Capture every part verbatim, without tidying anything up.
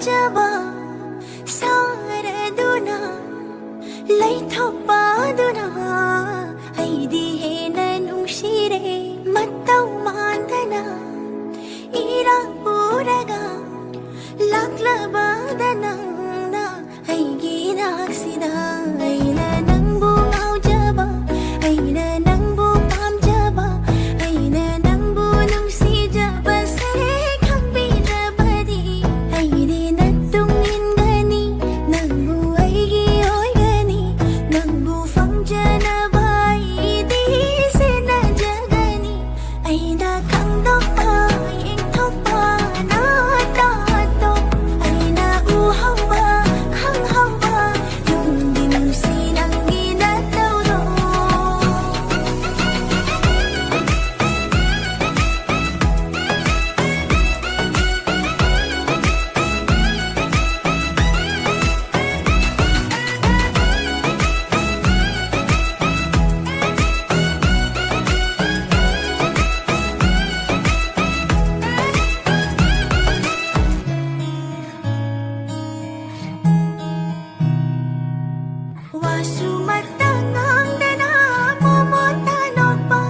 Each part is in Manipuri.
ꯆꯕ ꯁꯥꯔꯗꯨꯅ ꯂꯩꯊꯣꯛꯄꯗꯨꯅ ꯑꯩꯗꯤ ꯍꯦꯟꯅ ꯅꯨꯡꯁꯤꯔꯦ꯫ ꯃꯇꯧ ꯃꯥꯟꯗꯅ ꯏꯔꯥꯡ ꯄꯨꯔꯒ ꯂꯥꯛꯂꯕꯗ ꯅꯪꯅ ꯑꯩꯒꯤ ꯅꯥꯛꯁꯤꯗ꯫ ꯑꯩꯅ ꯅꯪꯕꯨ ꯉꯥꯎꯖꯕ, ꯑꯩꯅ ꯅꯪꯕꯨ ꯄꯥꯝꯖꯕ, ꯑꯩꯅ ꯅꯪꯕꯨ ꯅꯨꯡꯁꯤꯖꯕꯁꯦ ꯈꯪꯕꯤꯔꯕꯗꯤ ꯑꯩꯗꯤ ꯅꯇꯨꯡ ꯏꯟꯒꯅꯤ, ꯅꯪꯕꯨ ꯑꯩꯒꯤ ꯑꯣꯏꯒꯅꯤ, ꯅꯪꯕꯨ ꯐꯪꯖꯅꯕ ꯑꯩꯗꯤ ꯁꯦꯟꯅꯖꯒꯅꯤ꯫ ꯑꯩꯅ ꯈꯪꯗꯣꯛꯄ, ꯌꯦꯡꯊꯣꯛꯄ, ꯅꯥꯇꯥꯗꯣ ꯑꯩꯅ ꯎꯍꯧꯕ, ꯈꯪꯍꯧꯕ, ꯅꯨꯡꯗꯤ ꯅꯨꯡꯁꯤ ꯅꯪꯒꯤ ꯅꯇꯧꯗꯣ꯫ ꯋꯥꯁꯨ ꯃꯇꯥ ꯉꯥꯡꯗꯅ ꯃꯣꯃꯣꯟ ꯇꯥꯅꯣꯛꯄ,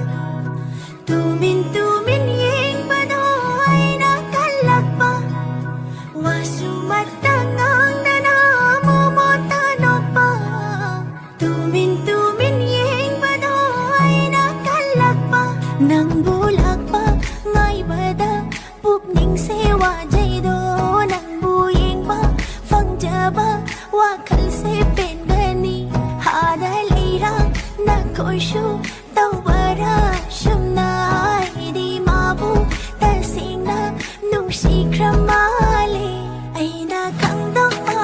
ꯇꯨꯃꯤꯟ ꯇꯨꯃꯤꯟ ꯌꯦꯡꯕꯗꯣ ꯑꯩꯅ ꯀꯜꯂꯛꯄ꯫ ꯋꯥꯁꯨ ꯃꯇꯥ ꯉꯥꯡꯗꯅ ꯃꯣꯃꯣꯟ ꯇꯥꯅꯣꯛꯄ, ꯇꯨꯃꯤꯟ ꯇꯨꯃꯤꯟ ꯌꯦꯡꯕꯗꯣ ꯑꯩꯅ ꯀꯜꯂꯛꯄ꯫ ꯅꯪꯕꯨ ꯂꯥꯛꯄ ꯉꯥꯏꯕꯗ ꯄꯨꯛꯅꯤꯡꯁꯦ ꯋꯥꯖꯩꯗꯣ, ꯅꯪꯕꯨ ꯌꯦꯡꯕ ꯐꯪꯖꯕ ꯋꯥꯈꯜꯁꯦ ꯄꯦꯟꯒꯅꯤ꯫ ꯑꯥꯗ ꯂꯩꯔ ꯅꯈꯣꯏꯁꯨ ꯇꯧꯕꯔ ꯁꯨꯝꯅ, ꯑꯩꯗꯤ ꯃꯥꯕꯨ ꯇꯁꯦꯡꯅ ꯅꯨꯡꯁꯤꯈ꯭ꯔ ꯃꯥꯜꯂꯦ꯫ ꯑꯩꯅ ꯈꯪꯗꯣꯛꯄ,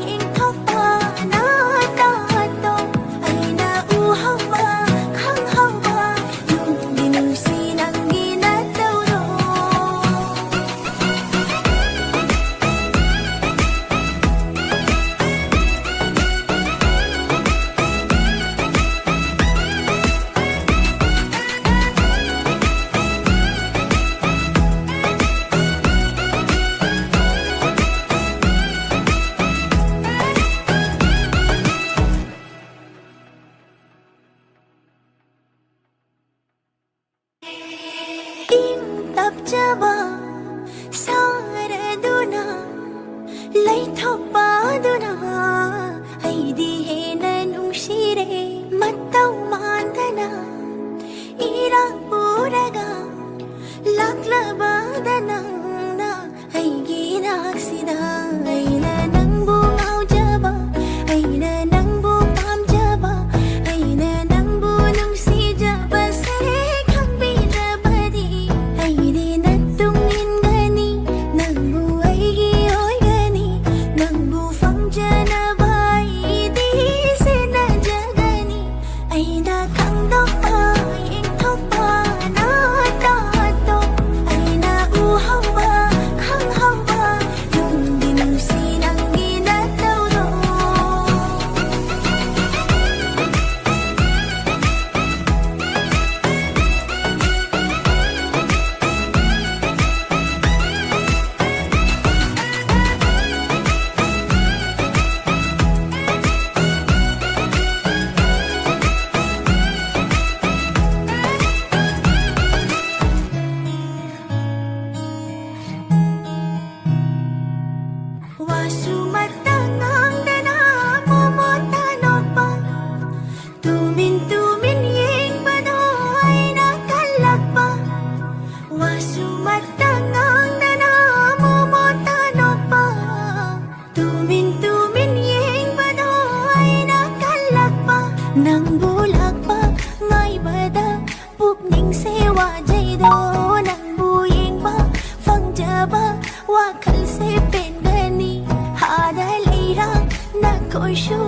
ꯌꯦꯡꯊꯣꯛꯄ, ꯅꯥꯇꯥꯗꯣ ꯑꯩꯅ ꯎꯍꯧꯕ, ꯈꯪꯍꯧꯕ, ꯅꯨꯡꯗꯤ ꯅꯨꯡꯁꯤ ꯅꯪꯒꯤ ꯅꯇꯧꯗꯣ꯫ ꯁꯨꯃꯇ ꯉꯥꯡꯗꯅ ꯃꯣꯃꯣꯇ ꯅꯣꯛꯄ, ꯇꯨꯃꯤꯟ ꯇꯨꯃꯤꯟ ꯌꯦꯡꯕꯗꯣ ꯑꯩꯅ ꯀꯜꯂꯛꯄ꯫ ꯋꯥꯁꯨꯃꯇ ꯉꯥꯡꯗꯅ ꯃꯣꯃꯣꯇ ꯅꯣꯛꯄ, ꯇꯨꯃꯤꯟ ꯇꯨꯃꯤꯟ ꯌꯦꯡꯕꯗꯣ ꯑꯩꯅ ꯀꯜꯂꯛꯄ꯫ ꯅꯪꯕꯨ ꯂꯥꯛꯄ ꯉꯥꯏꯕꯗ ꯄꯨꯛꯅꯤꯡꯁꯦ ꯋꯥꯖꯩꯗꯣ꯫ ꯅꯪꯕꯨ ꯌꯦꯡꯕ ꯐꯪꯖꯕ ꯋꯥꯈꯜꯁꯦ ꯄꯦꯟꯒꯅꯤ꯫ ꯑꯥꯗ ꯂꯩꯔꯥꯡ ꯅꯈꯣꯏꯁꯨ